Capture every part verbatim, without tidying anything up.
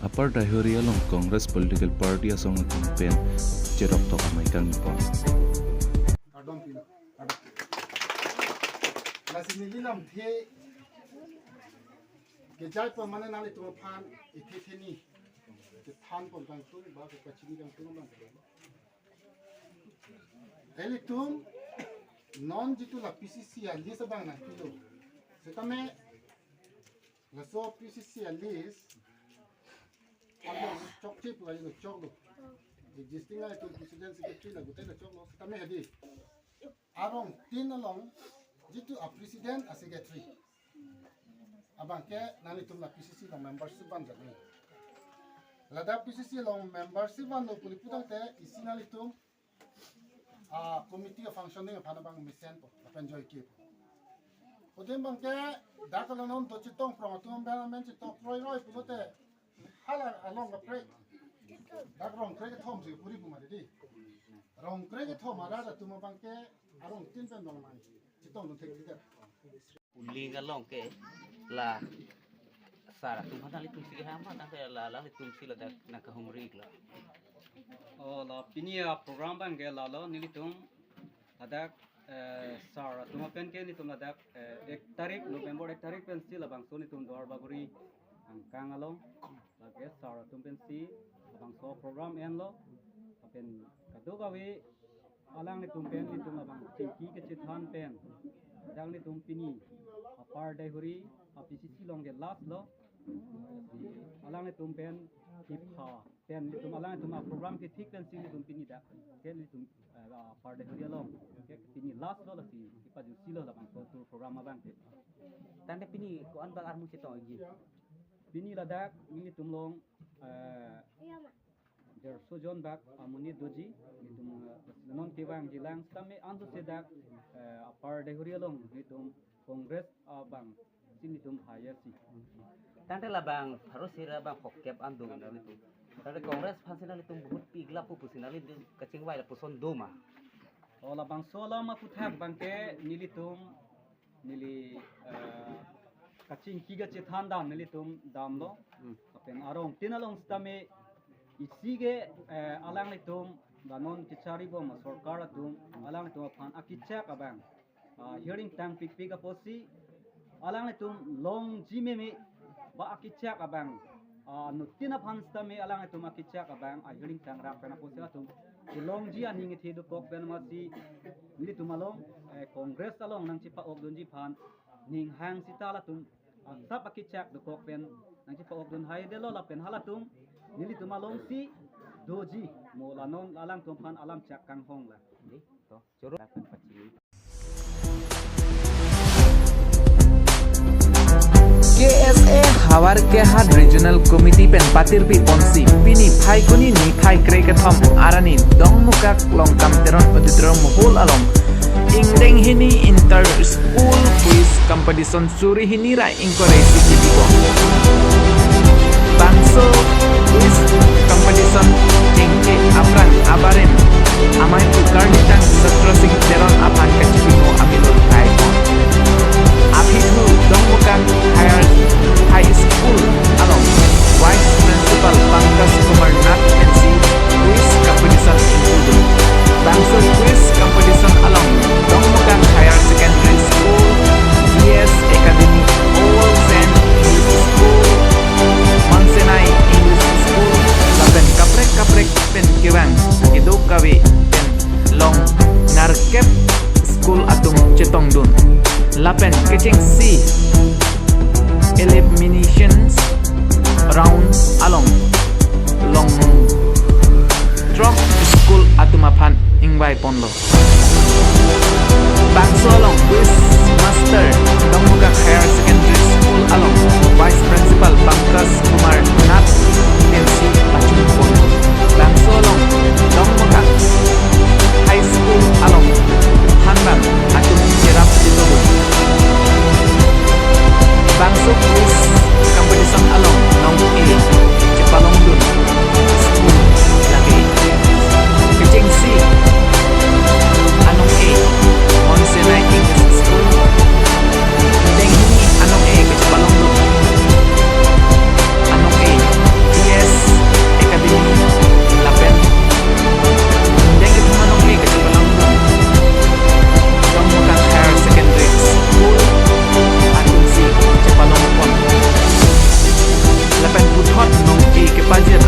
Upper Daihori along Congress Political Party asong atum pen cherok tok amei kangpon. Kardom pilo. Kardom. Lasi neli lamthe kejai pon mane nanglitum aphan ithe theni kethan pon kangtung ba kepachini kangtung abang. Ilitum non jitu la P C C a-list abang nangpilo. Setame laso P C C a-list abang chokche pu ayo choklo. Existing ilitum president, secretary lapu te choklo. Setame hadi arongtin along jitu a-president, a-secretary abangke nanglitum la P C C along membership van jani. Ladak P C C along membership vanlo pu pulote isi nanglitum a-committee a-functioning aphan abang mesenpo, lapen joike. Kodem abangke dak la non to chetong prong atum abang amen chetong kroikro pulote hala along kaprek. Dak rong krek kethom si puri pu mati di. Rong krek kethom arat atum abangke arongtin pen dong nang chetongdun thekthedet. Uling along ke la sar atum aphan nanglitum si kehang ma tangte la nanglitum si ladak nangkahumri lo. Oh, la pini a-program abangke lalo nelitum ladak, eh, sar atum pen ke nelitum ladak, eh, ek tarik November ek tarik pensi labangso nelitum Duar Bagori angkang along lake sar atum pensi labangso program enlo. Lapen kadokave alanglitum pen nelitum labang chingki kachethan pen, alanglitum pini Upper Daihori a-P C C along ke last lo. Alanglitum pen kipha pen nelitum alanglitum a-program kethik pensi nelitum pini dak ke nelitum, eh, Upper Daihori along ke pini last lo, lasi kipajutsi lo labangso tour program abangke. Tangte pini ko-an bak armu chetongji? Pini ladak nelitum along, eh, derso jon bak amonit doji, nelitum, eh, non kevangji lang setame anso sedak, eh, Upper Daihori along nelitum Congress abang si nelitum highest si. Tangte labang pharo sira bang phokep an do nanglitum. Tangte Congress aphan si nanglitum vote pi glapu pusi nanglitum kachingvai lapuson do ma? Oh, labangso alam aputhak abangke nelitum neli, eh, kachingki kachethan dam nelitum damlo. Hmm. Lapen arongtin along setame isi ke, eh, alanglitum la non kechari bom sorkar atum alanglitum aphan akechak abang, ah, hearing tangpikpik apotsi alanglitum longji meme ba akechak abang, ah, anuttin aphan setame alanglitum akechak abang a-hearing tangrap pen apotsi atum kelongji aning kethe dokok pen amatsi nelitum along, eh, Congress along nangchepa-okdunji aphan ning hang seta latum, ah, sap akechak dokok pen nangchepa-okdun haidetlo lapen halatum nelitum alongsi doji mo la non alangtum aphan alam chak kanghong la. Di, to, choro lapen pachini. K S A Howraghat Regional Committee pen patirpi ponsi pini Phaikuni niphai krekethom arni Dongmukak Longkam Teron Auditorium Hall along ingdeng hini inter school quiz competition suri hini ra ingkoi ra isi kebibong. Bangso quiz competition chingki aphrang abarim amei pu Karnitang Satro Sing Teron aphan kachipimo amilo kai. Aphi thu Dongmukak Higher High School along Vice Principal Pankaj Kumar Nath pensi quiz competition ingkudun. Bangso quiz competition along Dongmukak Higher Secondary School, D S Academy, All Saint English School, Monsenai English School, lapen kaprek kaprek pen kevang kedo kave pen long nerkep school atum chetongdun. Lapen kechengsi elimination round along long throk school atum aphan ingvai ponlo. Bangso along quiz master Dongmukak Higher Secondary School along Vice Principal Pankaj Kumar Nath pensi pachun pon. Bangso along Dongmukak High School along hanbang atum cherap sitobut. Bangso quiz competition along nong e chepalongdun school lake kechengsi anong e Monsenai English School,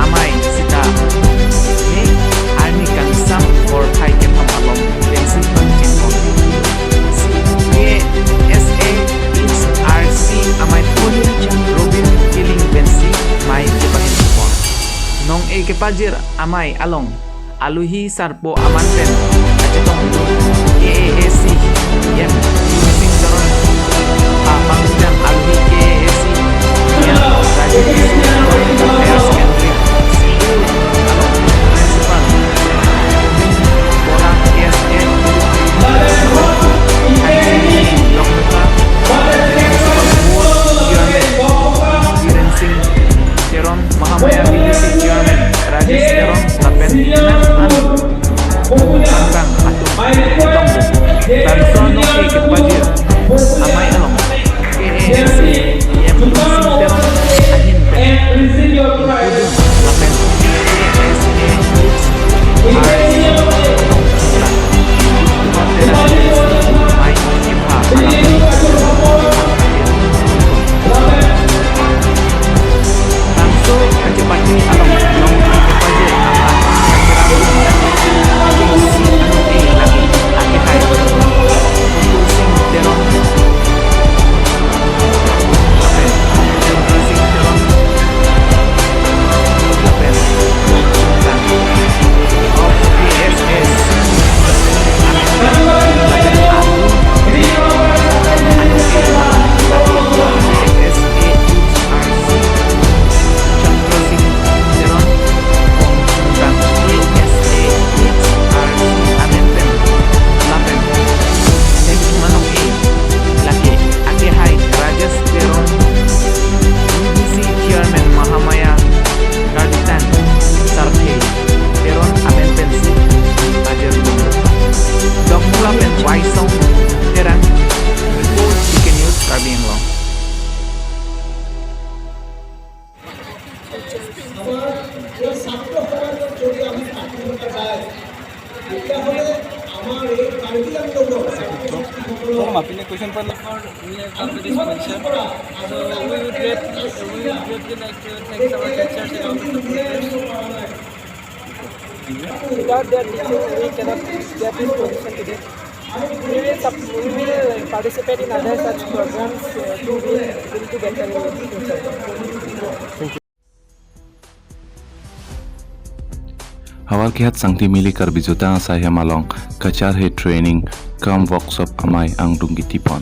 amei sita ne arni kangsam porphai kethom along pensi pangcheng pon. K S A H R C amei Robin Killing pensi mei kepahin pon. Non-e kepajir amei along aluhi sarpo aman pen kachetong K A A C E M Sing Teron, papangdam aluhi K A A C E M Rajesh Teron, Higher Secondary School along Principal Bora K S A, Hansing Lokmukha, Municipal Board Chairman Biren Sing Teron, Mahamaya B D C Chairman Rajesh Teron, lapen Inan An Sangkang atum ketong. Bangso non-e kepajir amei along K A A C E M Sing Teron ahin pen pudun lapen K A A C H R C Lake akehai Rajesh Teron, B D C Chairman Mahamaya Garditan, Sarthe Teron amen pensi pajir dun. Dokmula pen Waisong Terang, report T K News, Karbi Anglong. From Apine question pan. We have come to this function. So we would great, we would greatly like to thank our teachers and our principals. Without their teaching, we cannot get this position today. We will sup-, we will participate in other such programs, uh, to be, to be better in the future. Havar kehat Sangti Mili Karbi Jutang Asai Hem along Kacharhe Training cum Workshop amei angdung ketipon.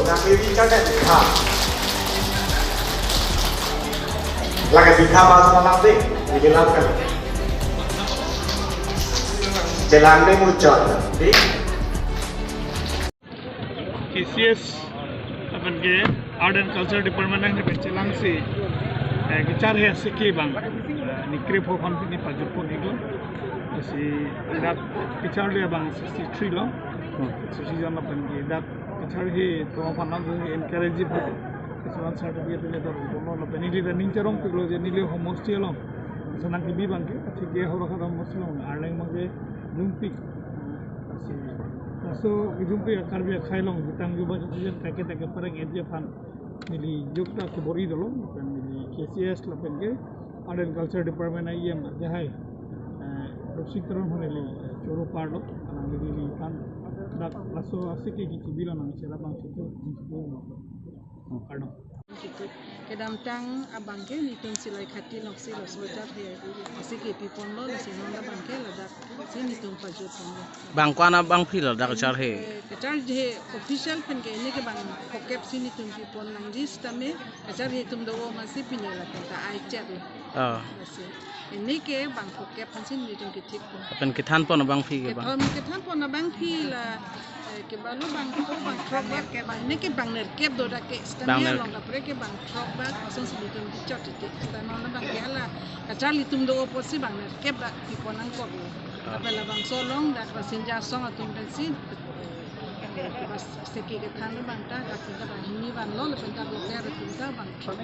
Nang ini kan dah dikha. Lagi dikha pas malam deh, dijelaskan. Jelang deh muncul, deh. K C S, lapen ke Art and Culture Department nangkachelangsi, eh, kacharhe asiki abang, eh, ni krepho aphan pini pajutpon iklo. Lasi dak kacharli abang sixty-three lo. Hmm. Sixty jon lapen ke dak kacharhe atum aphan nangsi encourage pon. Keselam certificate ini tor utono lapen neli ta ning charongpiklo je neli homosti along. Senang kebi abangke, atheke horo khat homosti along, arleng abangke Jumpi. Lasi, laso Jumpi Karbi akhei along, jutang juba citizen kake take pareng eji aphan. Neli jokta kebor-i dolo, lapen neli K C S lapen ke Art and Culture Department a E M akehai, eh, Roksi Teron aphan neli, eh, choro parlo, alang neli aphan dak laso asiki kechibi lo nangchelabang situ, situ lo. Kardom. Kedamtang abangke netum silai khati noksi laso kacharhe asiki piponlo, lasi non abangke ladak si netum pajutponlo. Bang ko-an abangpi ladak kacharhe? Eh, kacharhe official pen ke neke bang phokep si netum pipon nangji sitame kacharhe atum do-o amatsi pine lapen ta ai chet lo. Oh. Lasi neke bang phokep aphansi netum kethik pon. Lapen kethanpon abangpi ke bang? Kethom kethanpon abangpi la, eh, kebalo bang ko bang throk bak, bang neke bang nerkep do dak ke, bang sitame ner- along kaprek ke bang throk bak, asonsi netum kechot titik. Sitame non abangke hala kacharli atum do-o apotsi bang nerkep bak pipon nangkok lo. Ah. Lapen labangso along dak Rasinja Asong atum pensi, eh, kebas seki kethan abang ta, dak ta bang hini vanlo, lapen ta bloke atum ta bang throk.